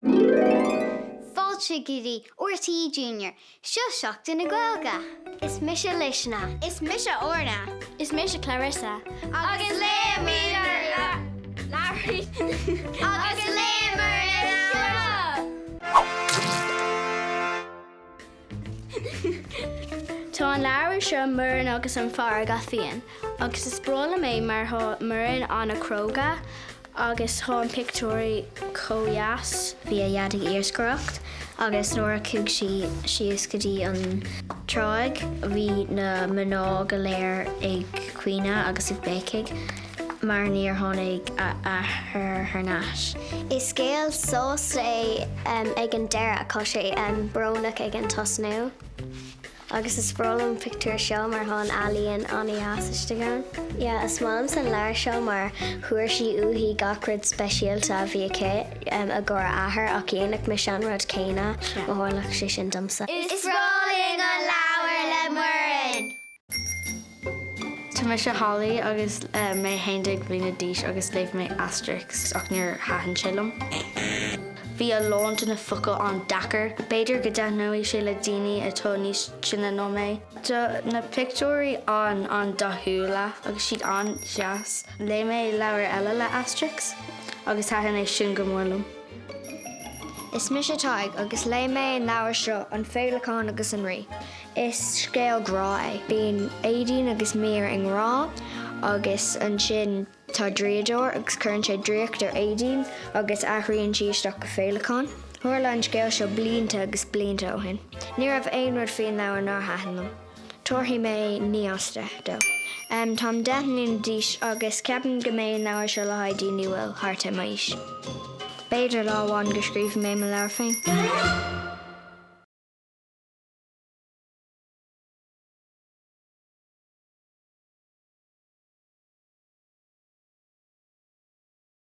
Fáilte go dtí RTÉ Junior, seo Seachtain na Gaeilge! Is mise Luisne. Is mise Orna. Is mise Clarissa. Agus léamar Agus léamar na leabhair! Tá an leabhar seo Muireann agus an Farraige Fiáin agus is breá liom é mar thá Muireann an-chróga agus thá an pictiúirí chomh dheas. Bhí a dhaid ag iascaireacht agus nuair a chuaigh sí síos go dtí an tráigh bhí na mná go léir ag caoineadh agus ag béicigh mar níor tháinig a athair thar n-ais. Is scéal sásta é ag an deireadh, tá sé brónach ag an tosnú. Agus is breá liom an pictiúr seo mar thá an ealaíon an-dheas istigh ann. Yeah, is maith liomsa an leabhar seo mar fuair sí uaithi gach rud speisialta a bhí aici i gcomhair a athair ach dhéanfadh mise an rud céanna má tharlódh sé sin domsa. Is breá linn an leabhar le Muireann! Tá mise Holly agus mé 11 bliana d'aois agus léigh mé Asterix ach níor thaitin sé liom. Bhí a lán de na focail an-deacair. B'fhéidir go dtaitneoidh sé le daoine atá níos sine ná mé. Tá na pictiúirí an-an-dathúla agus siad an-deas. Léigh mé leabhar eile le Asterix agus thaitin é sin go mór liom. Is mise Tadhg agus léigh mé an leabhar seo An Féileacán agus an Rí. Is scéal grá é. Bíonn Aideen agus Mír i ngrá agus ansin tá draíodóir agus cuireann sé draíocht ar Aideen agus athraíonn sí isteach go féileacán. Tharla an scéal seo blianta agus blianta ó shin. Ní raibh aon rud faoin leabhar nár thaitin liom. Tabharfaidh mé 9 as 10 dó. Táim 10 mbliana d'aois agus ceapaim go mbeidh an leabhar seo le haghaidh daoine a bhfuil thart ar m'aois. B'fhéidir lá amháin go scríobfaidh mé mo leabhar féin.